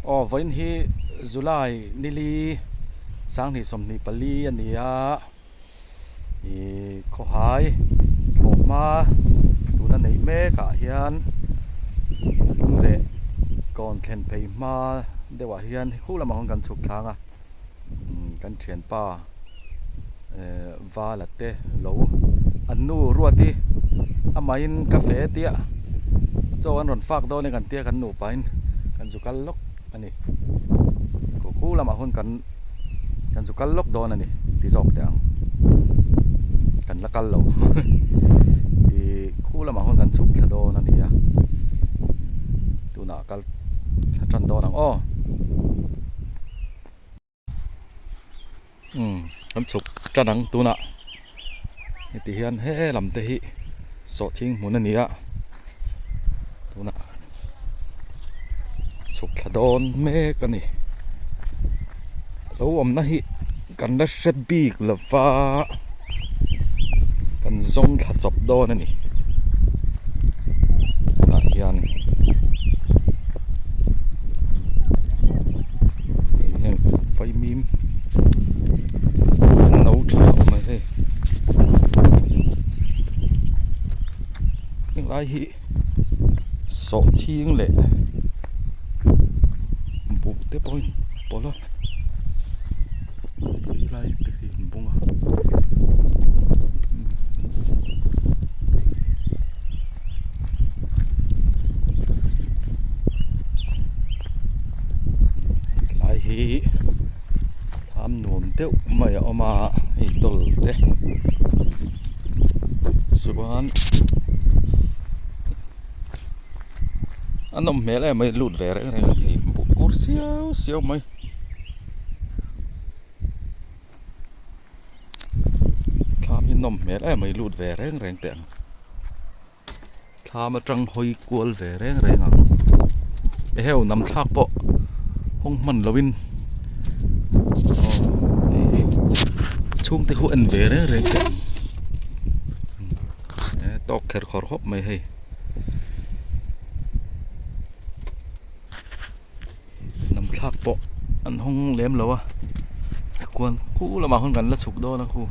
Aw vawiin hi July nili 2024 a ni a, ih khawhai thlawhhma tuna neih mek ah hian lungzeh kawn thlen phei hma deuh ah hian khu lamah khawn kan chhuk thlang a kan thianpa eh vala te lo an nu ruat i amahin ka fe tia chaw an rawn fak dawn e kan tia kan nupa in kan zu kal lawk a ni khu lamah hun kan kan zu kal lawk dawn a ni ti zawk teh ang kan la kal lo ih khu lamah hun kan chhuk thla dawn a ni a tunah kal thla tan dawn ang aw. Umm kan chhuk tan ang tunah heti hian he lam te hi sawhthing hmun a ni a tunah chhuk thla dawn mek a ni lo awmna hi kan la hre bik lo va kan zawng thla chawp dawn a ni tunah hian. Heng vaimim an lo tha awm a hei henglai hi sawhthing leh buh te pawh a inpawlh a helai te hi an bung a. Hetlai hi thlam nuam deuh mai a awm a hei dawl te chuan a nawm hmel em mai lut ve reng reng hei buh kur siau siau mai. Thlam hi nawm hmel em mai lut ve reng reng teh ang. Thlam atang hawi kual ve reng reng ang. Eheu nam thlak pawh hawng hman lovin aw hei chhungte khu en ve reng reng teh ang. Tawk kher khawr khawp mai hei. Lam thlak pawh an hawng lem lo a khuan khu lamah khawn kan la chhuk dawn a khu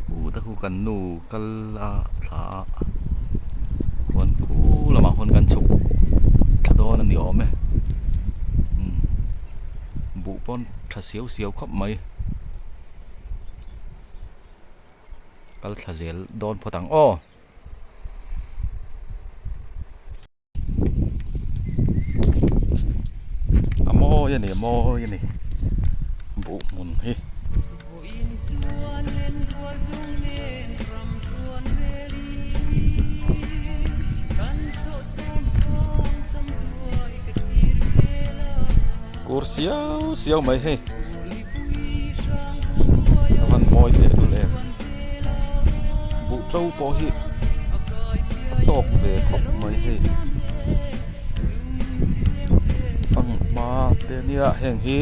khu te khu kan nu kal a thla a khuan khu lamah khawn kan chhuk thla dawn a ni awm e buh pawn tha siau siau khawp mai. Kal thla zel dawn phawt ang aw. A mawi a ni a mawi a ni buh hmun hi. Kur siau siau mai hei a van mawi teh lul em buh to pawh hi a tawk ve khawp mai hei fanghma te nia heng hi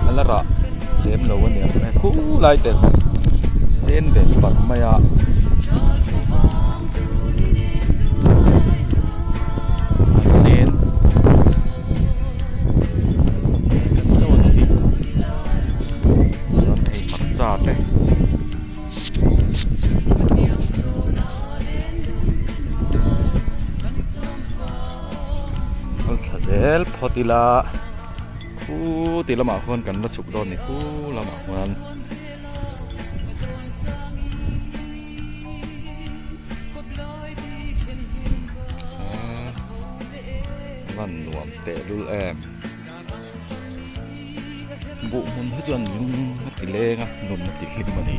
a la rah lem lo a niang e khulai te sen ve far mai a. A sen kan chaw ni hi chuan hei hmarcha te kal thla zel phawt ila khu ti lamah khuan kan la chhuk dawn a ni khu lamah khuan. Van nuam teh lul em buh hmun hi chuan lung a ti leng a nun a ti hlim a ni.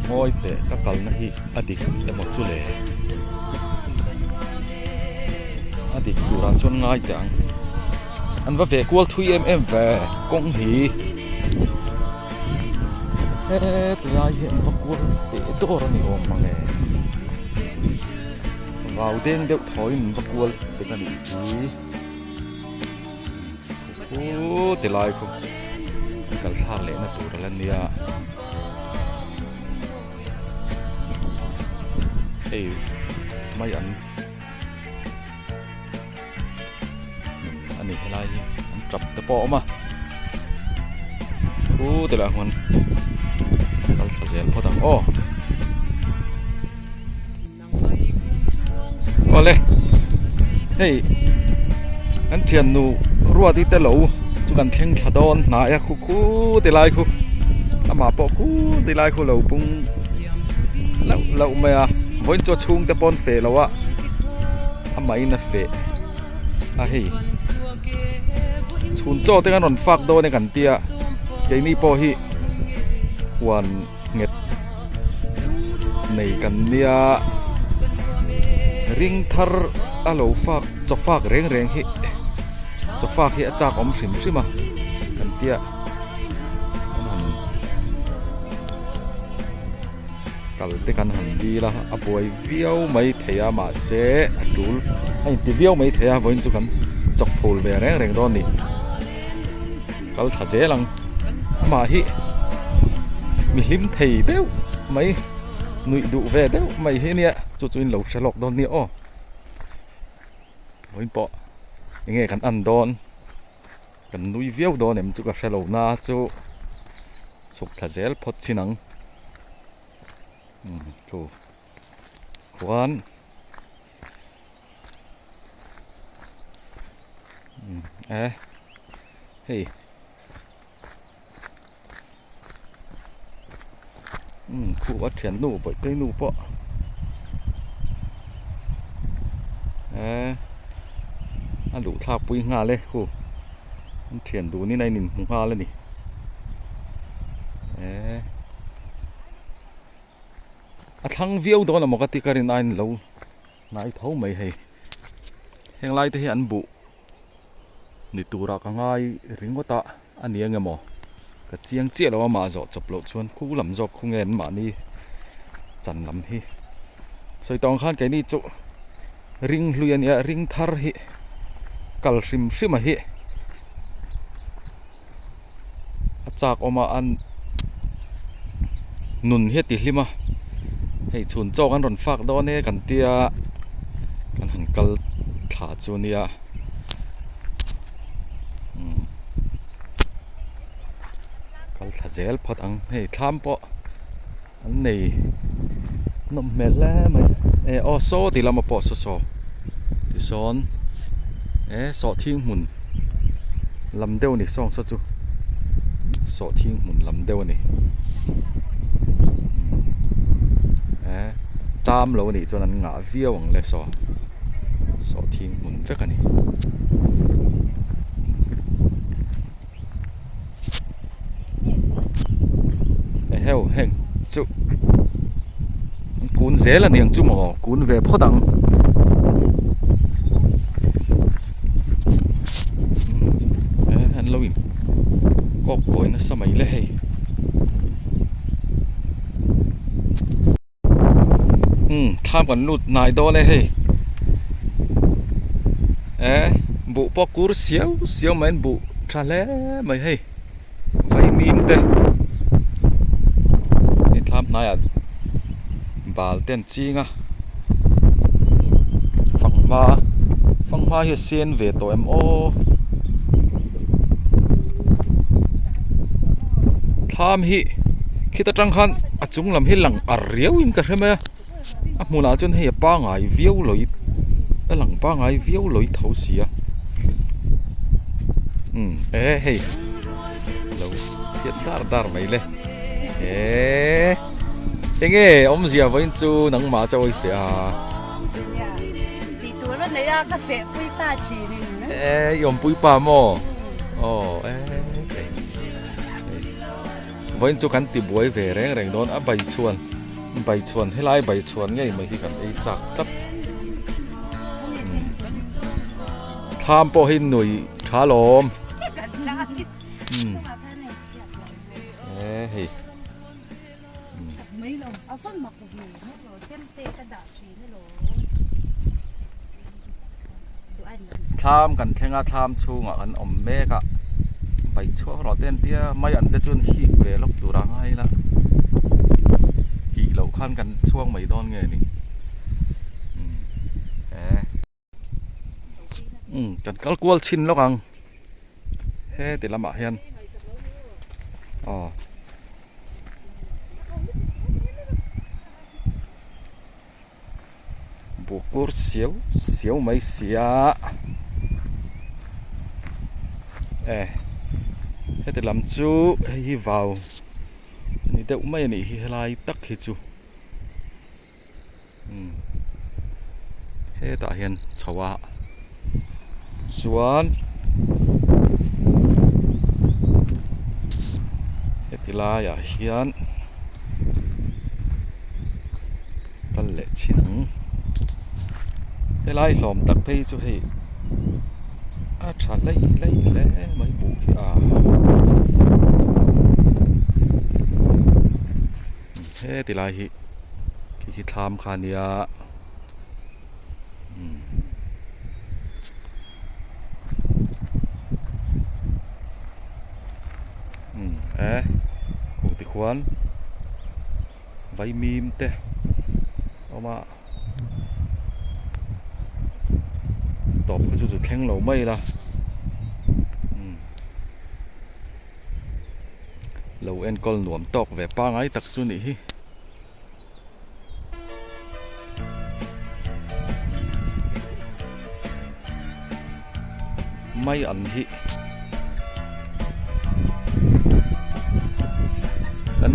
Ngawi teh ka kalna hi a dik emaw chu le a dik turah chuan ngai teh ang an va ve kual thui em em ve kawng hi hetlai hi an va kual teh dawr a ni awm mang e vau deng deuh thawiin an va kual tek a nih hi. Khu ti lai khu. kal thlak leh na tur a la nia hei mai an a ni helai hi an tap te pawh a awm a khu te lah hmun kal thla zel phawt ang aw. Awle hei kan thiannu Ruati te lo chu kan thleng thla dawn hnai a khu khu ti lai khu amah pawh khu ti lai khu lo pung lauh lauh mai a vawiin chu a chhungte pawh an feh lo a amahin a feh a hei chhun chaw te kan rawn fak dawn e kan tia keini pawh hi huan. Nghet nei kan nia ring thar a lo fak chaw fak reng reng hi chaw fak hi a chak awm hrim hrim a kan tia an han kal te kan han dil a a buai viau mai thei a mahse a tul a inti viau mai thei a vawiin chu kan chawk phul ve reng reng dawn a ni. Kal thla zel ang amah hi mi hlim thei deuh mai nuih duh ve deuh mai hi ania chu chu in lo hre lawk dawn nia aw vawiin pawh enge kan en dawn kan nui viau dawn em chu ka hre lo na chu chhuk thla zel phawt chin ang umm chu khuan. Eh hei umm khuh a thian nu bawihte nu pawh eh a luh thlak pui nghal e khu an thian dun in a in inhmu nghal a ni eh. A thlang viau dawn amaw ka ti ka rin aiin lo hnai tho mai hei heng lai te hi an buh ni turah ka ngai ringawt a a ni ang emaw ka chiang chiah lo a mah zawh chawp loh chuan khu lam zawk khu nge an mahni chan lam hi sawi tawng khan keini chu ring hlui a nia ring thar hi kal hrim hrim a hi. A chak awm a an nun hi a ti hlim a hei chhun chaw kan rawn fak dawn e kan tia kan han kal thla chu nia umm kal thla zel phawt ang hei thlam pawh an nei nawm hmel hle mai e aw saw ti lama pawh saw saw tisawn e sawhthing hmun lam deuh a ni sawng saw chu sawhthing hmun lam deuh a ni e tam lo a nih chuan an ngah viau ang le saw sawhthing hmun vek a ni. Eheu heng chu an kun zel a niang chu maw kun ve phawt ang eh an lo in kawk kawi nasa mai le hei. Umm thlam kan lut hnai dawn e hei eh buh pawh kur siau siau mai an buh tha hle mai hei vaimim te hei thlam hnaiah bal te an ching a fanghma fanghma hi a sen ve tawh em aw thlam hi khita tang khan a chung lam hi lang ar riau in ka hre mai a a hmunah chuan hei a pangai viau lawih a lang pangai viau lawih tho si a umm e hei lo phiat dar dar mai le eee enge awmzia vawiin chu nangmah chu a awi feh a. Tih tur a nei a ka feh pui pa thin in. E i awmpui pa maw? Aw e Vawiin chu kan ti buai ve reng reng dawn a bai chhuan bai chhuan helai bai chhuan ngei mai hi kan ei chak tlat. Thlam pawh hi nui tha lawm. E hei. Thlam kan thleng a thlam chhungah kan awm mek a. Paih chhuak rawh te an tia mai an te chuan hik ve lawk tur a ngai ila hih loh khan kan chhuak mai dawn nge ni umm e umm kan kal kual chhin lawk ang heti lamah hian aw. Buhkur siau siau mai sia e heti lam chu hei hi vau a ni deuh mai a nih hi helai tak hi chu umm hetah hian chho a chuan heti laiah hian. Kal leh chin ang. Helai hlawm tak phei chu hei a tha hlei hlei hle mai buh hi a. Heti lai hi khi khi thlam kha a nia. Umm e khuh tikhuan. Vaimim te awm a tawp kha chu chu thleng lo mai ila umm lo enkawl nuam tawk ve pangai tak chu nih hi. Mai an hi kan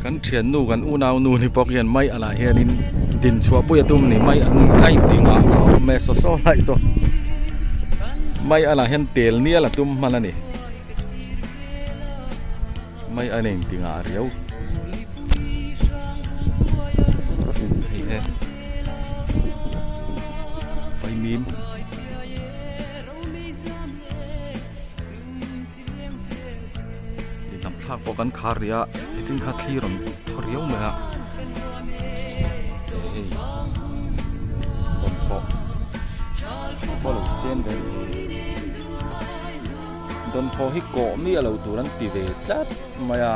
kan thiannu kan unau nu ni bawk hian mai anah hianin din chhuah pui a tum a ni mai an a inti ngah khawp mai a saw saw lai saw mai anah hian tel nial a tum hman a ni. Mai a nei ti ngah riau. Hei e. Vaimim. Ni tam thlak pawh kan khar rih a, nichin kha thli rawn thaw riau mai a. Hei dawnfawh pawh lo sen ve thei. Dawnfawh hi kawh miah lo tur an ti ve tlat mai a,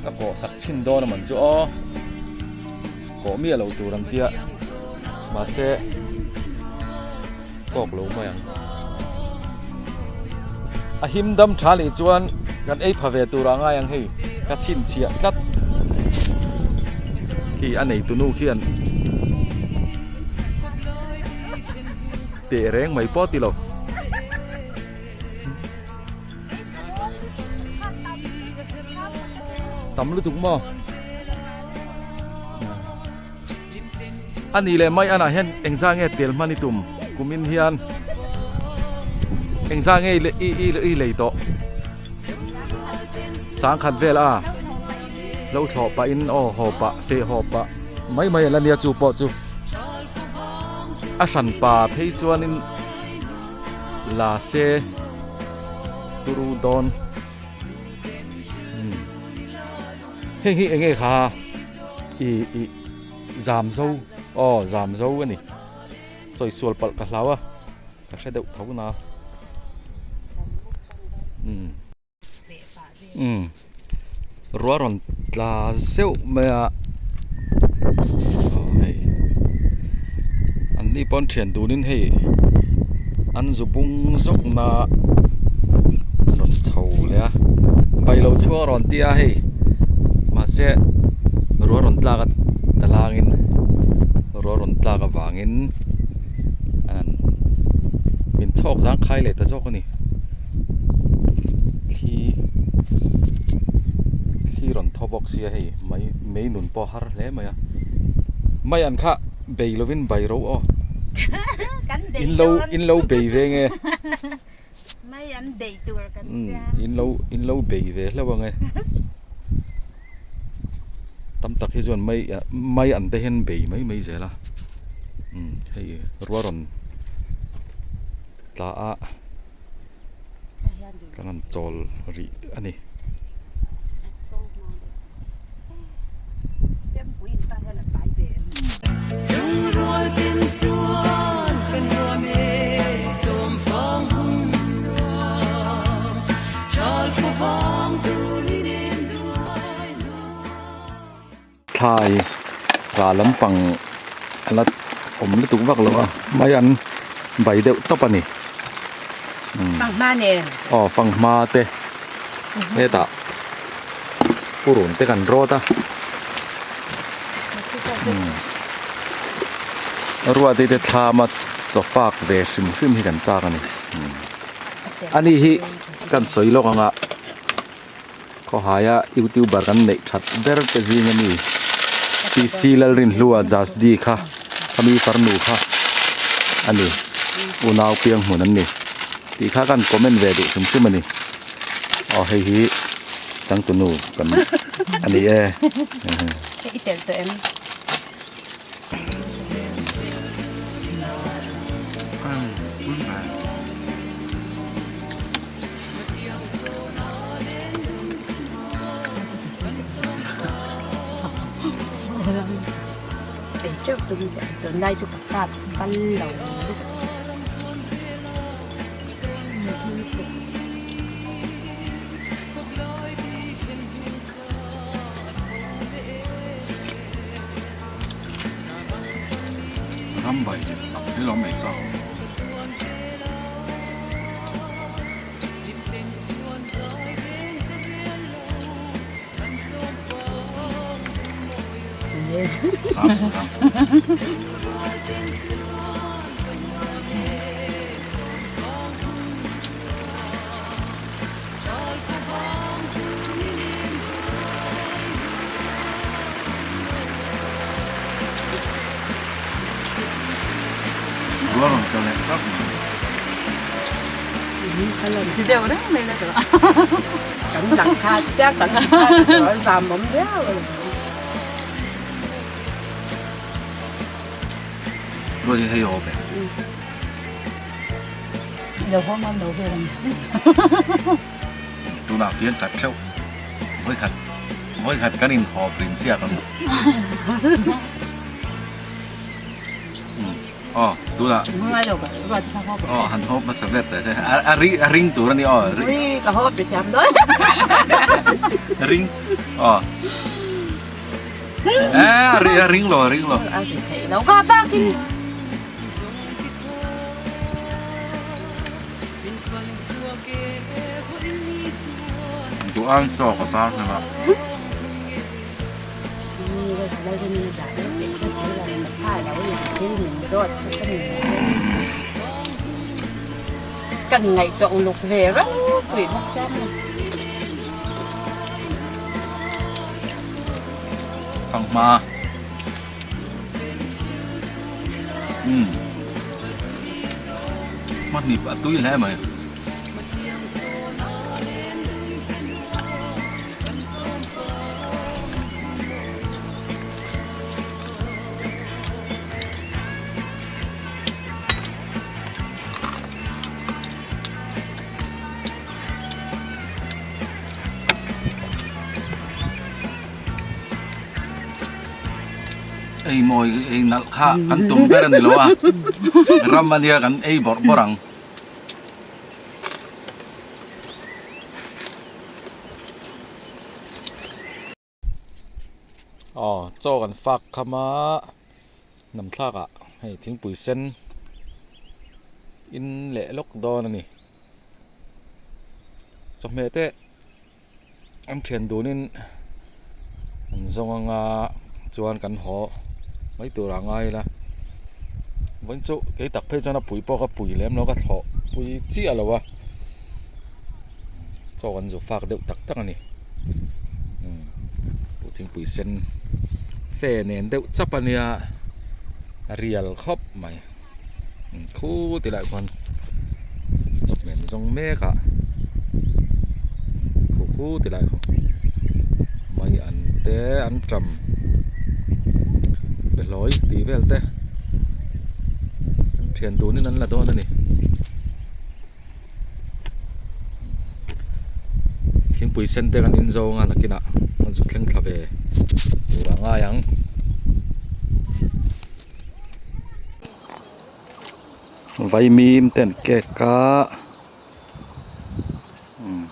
ka kawh sak chhin dawn a man chu aw, kawh miah lo tur an tia mahse kawk lo mai ang. A him dam tha leh chuan kan ei pha ve tur ah ngai ang hei ka chhinchhiah tlat khi a nei tunu khian. Teh reng mai pawh ti lo. Tam lutuk maw? A ni leh mai anah hian engzah nge tel hman i tum kumin hian engzah nge i i lei tawh sangkhat vel a lo thlawh pahin aw haw pah feh haw pah mai mai a la nia chu pawh chu. A hran pa phei chuanin la se turu dawn umm heng hi eng nge kha ih ih zam zo aw zam zo a ni sawi sual palh ka hlau a ka hre deuh tho na umm. Umm ruah rawn tla zeuh mai a aw hei an ni pawn thian dunin hei an zu bung zawk na a rawn chho leh a bai lo chhuak a rawn ti a hei mahse ruah rawn tlak a ta langin ruah rawn tlak avangin an min chhawk zangkhai leh ta zawk a ni. Thli thli rawn thaw bawk sia hei mai mei nun pawh a har hle mai a mai an kha bei lovin bai ro aw in lo in lo bei ve nge mai an bei tur kan siam in lo in lo bei ve hlauh ang e tam tak hi chuan mai mai an te hian bei mai mai zel a hei ruah rawn tla a kan han chawl rih a ni. Thlai rah lampang a la awm lutuk vak lo a mai an bai deuh tawp a ni. Fanghma nen. Aw fanghma te hetah purun te kan rawt a. Ruati te thlama chaw fak ve hrim hrim hi kan chak a ni. Ani hi kan sawi lawk ang a. Khawhaia youtuber kan neih that ber te zing a mi PC Lalrinhlua Jasdi kha khami farnu kha a ni unau piang hmun an ni tih kha kan comment ve duh hrim hrim a ni aw hei hi changtunu kan a ni e. I tel tawh em? Tunlai chu ka kap kal lo Ram bai tak hi lo mai chak. Rual rawn kal leh thlap mai. Deuh reng mai la tawh. Kan dang kha tia kan kha chuan zam awm viau a lo. Rual hi hei awm e. Lo haw ngam lo vel ang. Tunah fian khat theuh vawikhat vawikhat kan inhawp rin siak ang. Aw tunah aw han hawp hmasa ber ta che a ring a ring tur a ni aw ui ka hawp ti thiam dawn ring aw a ring lo a ring lo a ri thei lo ka bakin duh ang chaw ka tar hnem a. Kan ngaihtuah uluk ve reng pui bawk hian a ni. Fanghma. Umm. Hmahnip a tui hle mai. Ei mawi ei nalh kha kan tum ber a ni lo a ram ania kan ei bawrh bawrh ang. Aw chaw kan fak kham a hnam thlak ah hei thingpui sen in leh lawk dawn a ni chawhmeh te an thian dun in an zawng anga chuan kan haw mai tur ah ngai ila vawiin chu kei tak phei chuan a pui pawh ka pui lem lo ka thlawh pui chiah lo a chaw kan zu fak deuh tak tak a ni thingpui sen fe nen deuh chap a nia a rial khawp mai khu ti lai khuan chawhmeh an zawng mek a khu khu ti lai khaw mai an te an ṭam behlawi tih vel te an ṭhian dunin an la dawn a ni. Thingpui sen te kan in zawng a nakinah an zu thleng thla ve tur a ngai ang. Vaimim te an kek a umm.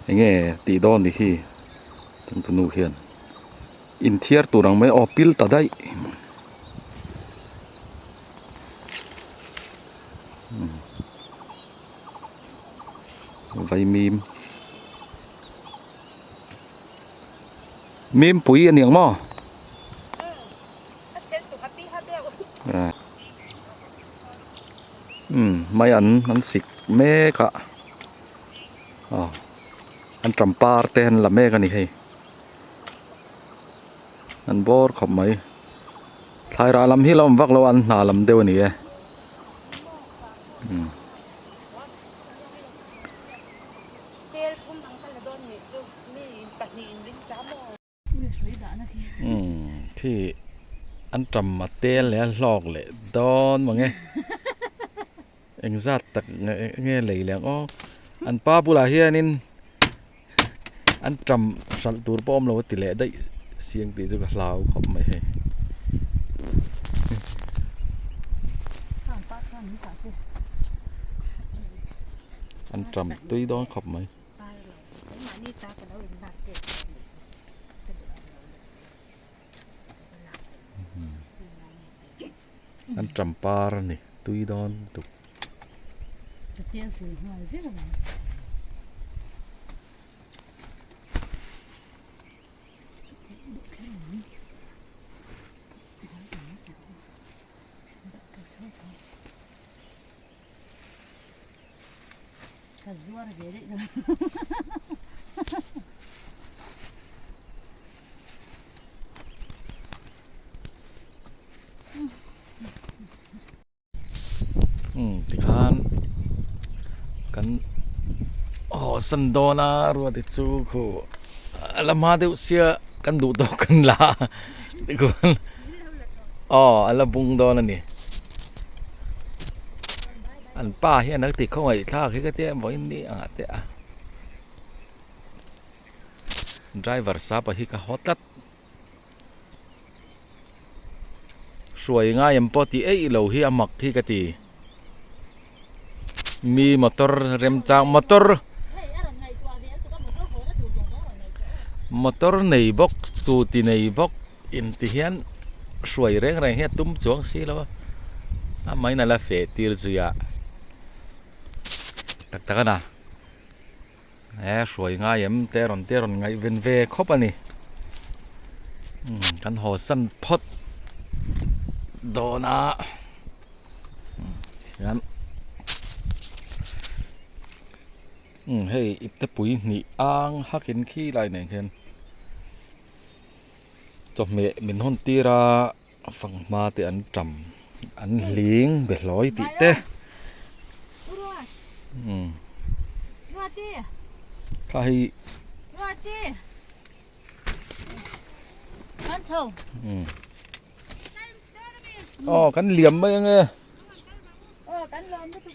Enge tih dawn ni khi changtunu khian inthiar tur ang mai aw pil ta daih. Vaimim Mimpui a ni ang maw? Umm mai an an sik mek a aw an tampar te an la mek a ni hei an bawr khawp mai thlai rah lam hi la awm vak lo a an hna lam deuh a ni e umm. Umm khi an tam a tel leh a hlawk leh dawn mange engzat tak nge lei leh ang aw an pa bulah hianin an tam hralh tur pawh awm lo a ti leh daih siang tih chu ka hlau khawp mai hei. An tam tui dawn khawp mai. An tam par a ni tui dawn lutuk. Ka zuar ve daih lo. Umm tikhan kan haw san dawn a ruati chu khu a la hma deuh sia kan duh tawk kan la a tikhuan aw a la bung dawn a ni. An pa hian a ti khawngaih thlak hi ka tia vawiin ni angah te a driver sapa hi ka haw tlat hruai ngai em pawh tih eih lo hi a mak hi ka ti mi motor remchang motor motor nei bawk scooty nei bawk. Inti hian hruai reng reng hi a tum chuang si lo a, amahin a la feh tir zui a, tak tak a na he hruai ngai em te rawn te rawn ngaihven ve khawp a ni, umm kan haw san phawt dawn a hian umm hei ipte pui hnih ang hakin khi lai nen khian. Chawhmeh min hawn tir a fanghma te an tam an hling be hlawi tih te umm kha hei umm aw kan liam mai ange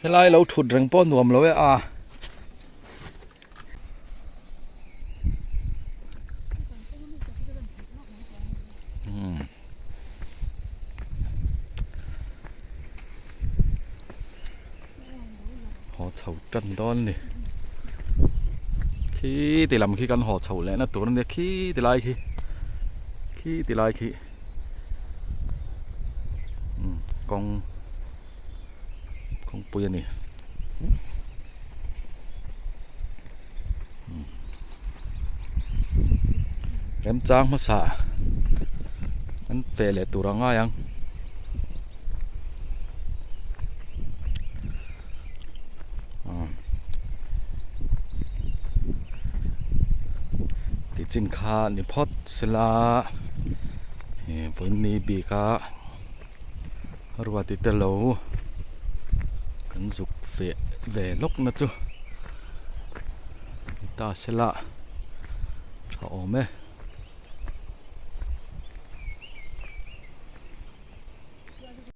helai lo thut reng pawh nuam lo e a. Haw chho tan dawn a ni khi ti lam khi kan haw chho leh na tur a nia khi ti lai khi khi ti lai khi kawng kawngpui a ni. Remchang hmasa an feh leh tur a ngai ang. Tichin kha ni phawt sela vawiin ni bik a. Ruati te lo kan zuk feh ve lawk na chu ni ta se la tha awm e.